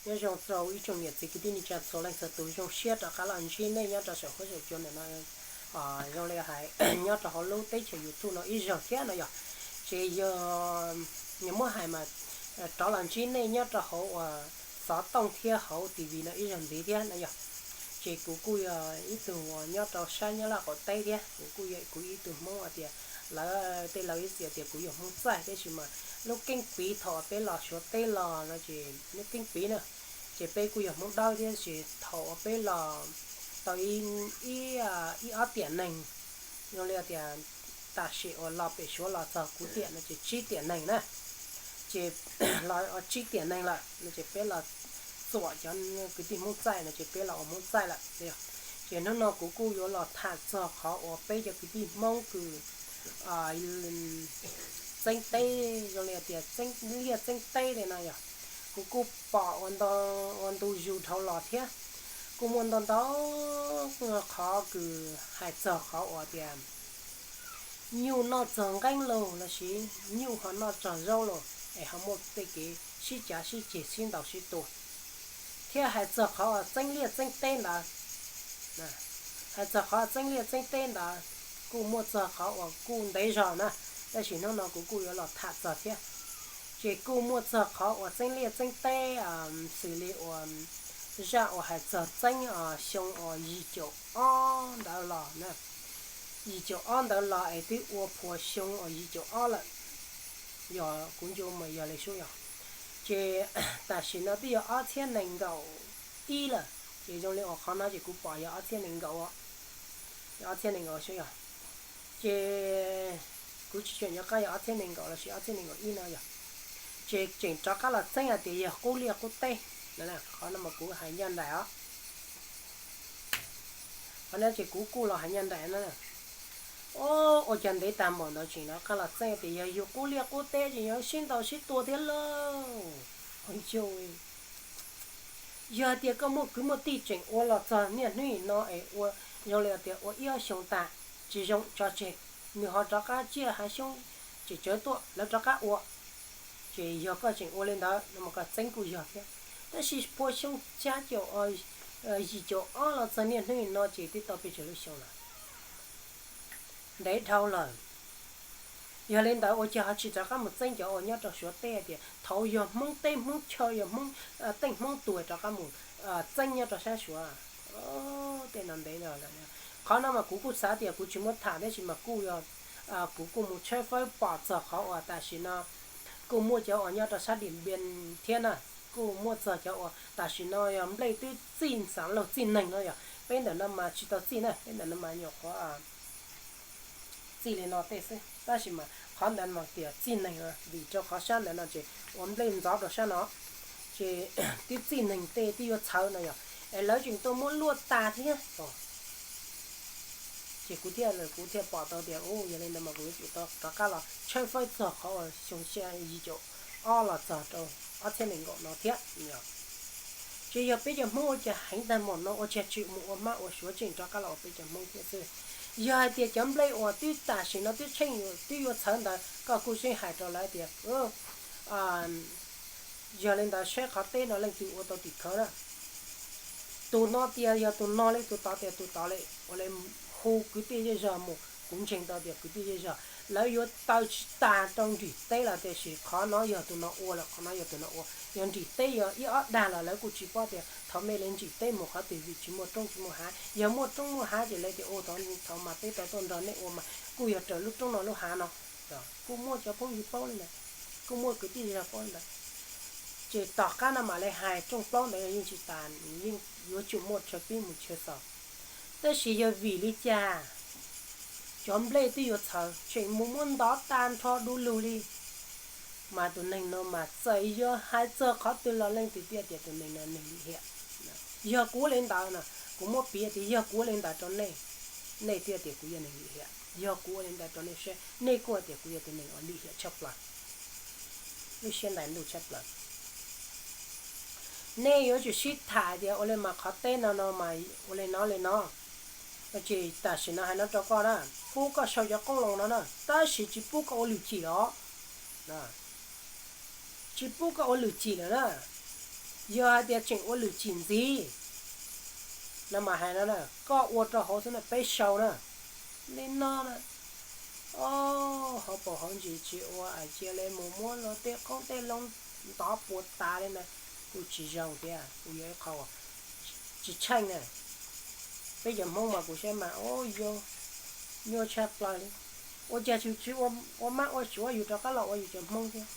Nyob zoo rau ib tsoom niam txiv kwv tij neej tsa txhua leej txhua tus, zoo siab rov qab los ntsib nej nyob rau saum huab saum cua ntawm no, zoo li hais nyob rau hauv lub teb chaws YouTube no ib zaug thiab no yog. Ces yog, yog muab hais mas rov los ntsib nej nyob rau hauv uas xov tooj thiab hauv TV no ib zaug ntxiv thiab no yog. Ces kuv kuj yog ib tug uas nyob rau sab Nyab Laj qaum teb thiab, kuv kuj yog kuv ib tug Hmoob uas tias lawv tej laus ib txhia tias kuv yog Hmoob txaij, tab sis mas lub keeb piv thaum uas peb los Suav teb los no ces lub keeb piv na, ces peb kuj yog Hmoob Dawb thiab, tab sis thaum uas peb los tau ib, ib ob tiam neeg, zoo li tias tam sim uas los pem Suav los txog kuv tiam no ces tsib tiam neeg na, ces los tsib tiam neeg lawm no ces peb los txuam cov kwv tij Hmoob txaij no ces peb los ua Hmoob txaij lawm. Ces hnub no kuv kuj yuav los tham txog qhov uas peb cov kwv tij Hmoob kws txeeb teb, zoo li tias txeeb liaj txeeb teb li no yog. Kuv kuj pom ua ntu zus dhau los thiab, kuj muaj ntau ntau qhov kws hais txog qhov uas tias nyuj noj txog nqeeb lauj lossis nyuj ho noj txog zaub lauj es ho muaj tej kev sib cav sib ceg sib ntaus sib tua, thiab hais txog qhov uas txeeb liaj txeeb teb ntawd, hais txog qhov txeeb liaj txeeb teb ntawd kuj muaj txog qhov uas kuj ntev zog na, tab sis hnub no kuv kuj yuav los tham txog thiab. Ces kuj muaj txog qhov uas txeeb liaj txeeb teb xws li uas zaj uas hais txog txeeb xyoo uas yim caum ob ntawd los na, yim caum ob ntawd los es twb ua phuas xyoo uas yim caum ob lawm, yog kuv ncu mas yog li sub yog. Ces tam sim no twb yog ob txhiab nees nkaum ib lawm, ces zoo li uas qhov no ces kuv pom yog ob txhiab nees nkaum, ob txhiab nees nkaum sub yog. Ces kuv tsis tseem nco qab yog ob txhiab nees nkaum lossis ob txhiab nees nkaum ib no yog. Ces tseem rov qab los txeeb hais tias yog qub liaj qub teb, qhov no mas kuv hais ncaj nraim os. Qhov no ces kuv kuj los hais ncaj nraim no. Ua cas ntev tag npaum ntawd tseem rov qab los txeeb tias yog yus qub liaj qub teb ces yog sib ntaus sib tua thiab lauj. Yog tias koj muaj kwv muaj tij tseem ua los txog niaj hnub no es ua zoo li tias ua ib ob xyoo tas tsis zoo tso tseg, nws ho rov qab ciaj hav xyoob tseem tsawv tuaj lawv rov qab ua, ces yog koj tseem ua li ntawd no mas koj txeeb kuj yog thiab. Tab sis phuas xyoo xya caum, yim caum ob los txog niaj hnub no ces twb tau pes tsawg lub xyoo lawm, ntev dhau lawm. Yog li ntawd ua cas ho tsis rov qab mus txeeb cov uas nyob rau Suav teb tias thaum yog Hmoob teb Hmoob chaw yog Hmoob, teej Hmoob tuag rov qab mus txeeb nyob rau sab Suav? Tej no ntev no lawm. Qhov no mas kuv kuj xav tias kuv tsis muab tham tab sis mas kuj yog, kuv kuj mus tshawb fawb pom txog qhov uas tam sim no kuj muaj cov uas nyob rau sab Dim Npias thiab na, kuj muaj txog cov uas tam sim no yog nplej twb txij xeev laug txij neeg no yog. Peb ntawm no mas tsis tau txij na, peb ntawm no mas nyuam qhuav txij li no tej xwb, tab sis mas qhov ntawd mas tias txij neeg, vim rau qhov sab ntawd no ces ua nplej ntxov rau sab no, ces twb txij neeg tej twb yuav txhawv no yog, es lawv tseem tuaj muab luaj tas thiab. Ces kuv thiaj, kuv thiaj pom tau tias yog li ntawd mas kuv yuav tsum tau rov qab los tshawb fawb txog qhov uas xyoo xya yim caum ob los txog rau ob txhiab nees nkaum no thiab. Ces yog peb cov Hmoob ua cas heev tag npaum no ua cas tsis mus ua Mab ua Suav tseem rov qab los ua peb cov Hmoob thiab xwb? Yog hais tias cov nplej uas twb tam sim no twb tsheej twb yuav txhawv ntawd koj kuj seem hais rau lawv tias, yog li ntawd saib qhov teb no leej twg ua tau tim khawv na. Tus no tias yog tus no li, tus tod tias tus tod li, ua li hu kwv tij zej zog mus, kuv ntseeg tau tias kwv tij zej zog lawv yuav taw tsis tas rau nrim teb los tiam sis qhov no yog tus no ua lawm, qhov no yog tus no ua, yog nrim teb yog ib ob dag los lawv kuj tsis paub tias thaum me li nrim teb mus qhov twg vim tsis muaj roob tsis muaj hav, yog muaj roob muaj hav ces lawv tias ua thaum mas peb tau tuaj nrog nej ua mas kuj yog raws lub roob no lub hav no. Kuj muaj cov phooj ywg paub li ntawd, kuj muaj kwv tij zej zog paub li ntawd. Ces tom qab no mam li hais rooj plaub ntawd yeej tsis tas, yeej yuav tsum muaj chaw pib mus chaw xaus. Tab sis yog vim li cas cov nplej twb yuav txhawv tseem mus muab ntov tag nrho du lug li, mas tus neeg no mas txawm yog hais txog qhov twg los leej twg thiaj tias tus neeg no neeg lim hiam. Yog kuv ua li ntawd no, kuv muab piv tias yog kuv ua li ntawd rau nej, nej thiaj tias kuv yog neeg lim hiam. Yog kuv ua li ntawd rau nej saib, nej kuj hais tias kuv yog tus neeg uas lim hiam tshaj plaws, lub siab ntais ntuj tshaj plaws. Nej yuav tsum sib tham tias ua li mas qhov teb no no mas ua li no li no, ces tam sim no hais no rau koj na, pub koj sau cov qoob loo no na, tab sis tsis pub koj ua lwm chim los, tsis pub koj ua lwm chim lawm na. Yog hais tias tseem ua lwm chim ntxiv no mas hais no na, koj ua rau hauv xwb na, peb sau na, li no na, o, hauv paus hauv ntsis tsis ua, cia li mus muab luag tej qoob tej loo ntov puas tas li na, kuj tsis zoo thiab, kuj yog ib qho tsis tsheej na. Peb cov Hmoob mas kuv saib mas, o, yog nyuaj tshaj plaws li. Ua cas tsis ua mab ua suav yus rov qab los ua yus cov Hmoob thiab?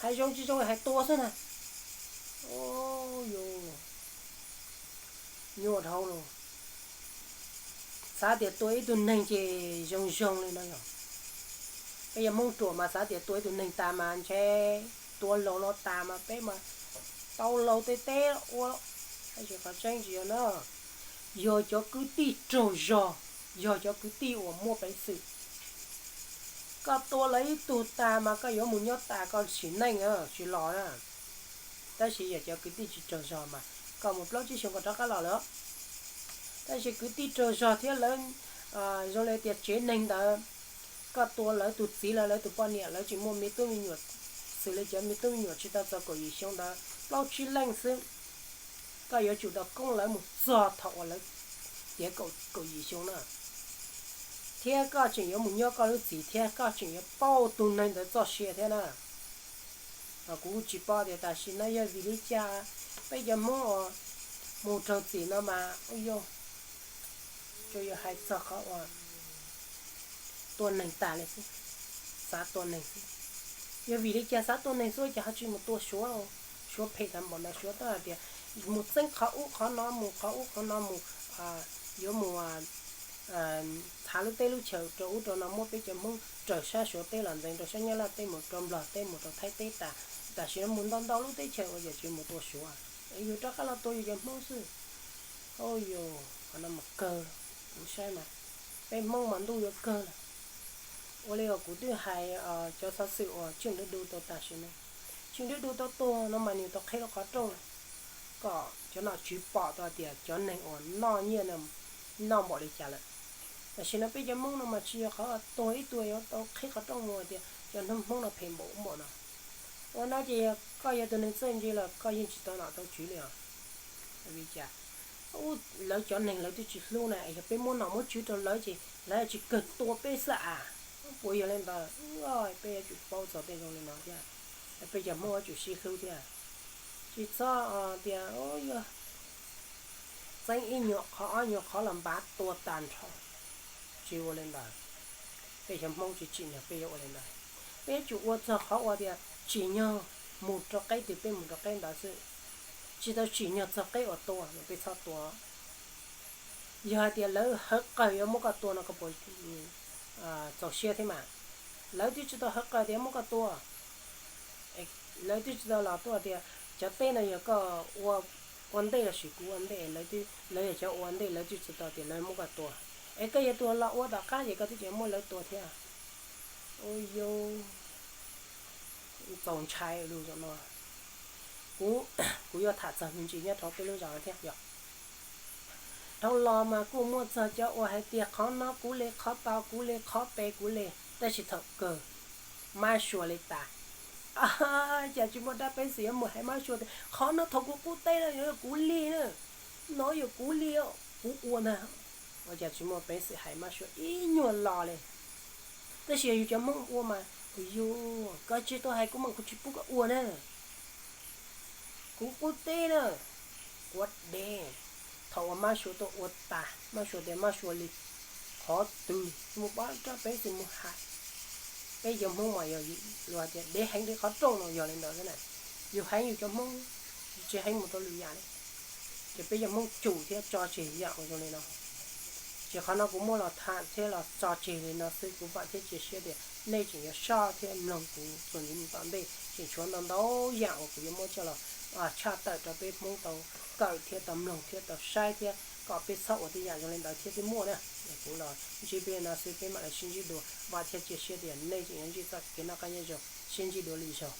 Hais zoo tsis zoo hais tua xwb na. Yus nyuaj dhau lawm. Xav tias tua ib tug neeg ces zoo zoo li no yog. Peb yog Hmoob ruam mas xav tias tua ib tug neeg tas mas ntshe tua laus no tas mas peb mas tau laus tej teb ua. Tab sis qhov tseeb tsis yog no. Yog cov kwv tij tsaug zog, yog cov kwv tij uas muaj peev xwm. Koj tua lawv ib tug tas mas koj yuav mus nyob tas koj sim neej tsis los na. Tab sis yog cov kwv tij tsis tsaug zog mas koj mus plaub tsib xyoo koj rov qab los lawm. Tab sis kwv tij tsaug zog thiab lawv zoo li tias tsev neeg ntawd, koj tua lawv tus txiv los lawv tus poj niam, lawv tsis muaj me tub me nyuam, xws li cov me tub me nyuam tsis tau txog kaum yim xyoo ntawd plaub tsib leej xwb, koj yuav tsum tau koob lawv mus txog thaum uas lawv tiav kaum yim xyoo na. Thiab koj tseem yuav mus nyob koj lub txim thiab koj tseem yuav pauj tus neeg ntawd txoj sia thiab na. Kuv tsis paub tias tam sim no yog vim li cas peb cov Hmoob uas mus raug txim no mas, u, yog, tsuas yog hais txog qhov uas tua neeg tas li xwb, xav tua neeg xwb. Yog vim li cas xav tua neeg xwb ces ho tsis mus tua suav, suav phem tas npaum ntawd, suav twb hais tias mus txeeb qhov ub qhov no, mus qhov ub qhov no, mus yuav mus txhav lub teb lub chaws rau ub rau no, muab peb cov Hmoob raws sab suav teb los ntxeev rau sab Nyab Laj teb, mus rau Nplog teb, mus rau Thaib teb tas. Tam sim no mus ntau ntau lub teb chaws ua cas tsis mus tua suav, yus rov qab los tua yus cov Hmoob xwb. Au yos, qhov no mas kawg, kuv saib mas peb Hmoob mas ntuj yuav kawg lawm. Ua li uas kuv twb hais cov xov xwm uas Tsheej Dawb Du tau tam sim no, Tsheej Dawb Du tau tuag no mas nws tau qhib lub qhov rooj kom cov nom tswv pom tau tias cov neeg uas noj nyiaj noj npaum li cas lawm. Tam sim no peb cov Hmoob no mas tsis yog qhov tuag ib tug yuav tau qhib qhov rooj mus tias cov Hmoob no phem npaum ub npaum no. Ua no ces koj yog tus neeg txawj ntse los koj yeej tsis tau nom tau tswv li os. Vim li cas? Lawv cov neeg lawv twb tsis hlub na, yog peb muab nom muab tswv rau lawv ces lawv tsis kawg tua peb xwb as. Puas yog li ntawd? Peb yuav tsum paub txog tej zoo li no thiab, peb cov Hmoob yuav tsum sib hlub thiab. Tsis txhob tias yog txeeb ib nyuag qhov ob nyuag qhov los npav tua tag nrho. Tsis ua li ntawd. Peb cov Hmoob tsis tsim nyog peb yuav ua li ntawd. Peb yuav tsum ua txog qhov uas tias tsim nyog mus rau qeb twg peb mus rau qeb ntawd xwb. Tsis tau tsim nyog txog qeb uas tua no peb txhob tua. Yog hais tias lawv hawv qawg yuav muab koj tua no koj puas txaus siab thiab mas? Lawv twb tsis tau hawv qawg tias muab koj tua. Lawv twb tsis tau los tuaj tias cov teb no yog koj ua ntej los sis kuv ua ntej, lawv yog cov ua ntej, lawv twb tsis tau tias lawv muab koj tua. Es koj yog tus los ua tom qab ces koj twb tseem muab lawv tua thiab. Ua yus txaus ntshai lus no. Kuv, kuv yuav tham txog me ntsis nyob rau peb lub zos no thiab yog. Dhau los mas kuj muaj txog cov uas hais tias qhov no kuv li, qhov tod kuv li, qhov pem kuv li, tab sis thaum kawg mab sua li tas. Cas tsis muaj dab peev xwm yuav mus hais mab sua tias qhov no thaum kuv qub teb no yog kuv li na, no yog kuv li, kuv ua ntag. Ua cas tsis muaj peev xwm hais mab sua ib nyuag lo li. Tab sis yog yus cov Hmoob ua mas, yus, koj tsis tau hais kuv mas kuv tsis pub koj ua na. Kuv qub teb na, quav dev, thaum uas mab sua tuaj ua tas, mab sua tias mab sua li, qhov twg mus pab rab peev xwm mus hais. Peb cov Hmoob mas yog luag hais tias dev heev li qhov rooj no yog li ntawd xwb na. Yus heev yus cov Hmoob, yus tsis heev mus rau lwm yam li. Ces peb cov Hmoob tsum thiab tso tseg yam uas zoo li no. Ces qhov no kuv muab los tham thiab los tso tseg li no xwb, kuv vam thiab cia siab tias nej tseem yuav soj thiab mloog kuv txuas ntxiv mus tom ntej, tseem tshuav ntau ntau yam uas kuv yuav muab coj los tshaj tawm rau peb Hmoob tau kawm thiab tau mloog thiab tau saib thiab kom peb txhob ua tej yam zoo li ntawd thiab twb muaj na. Kuv los ntsib peb li no xwb, peb mam li sib ntsib dua, vam thiab cia siab tias nej tseem yuav ntsib txoj kev noj qab nyob zoo, sib ntsib dua lwm zaug.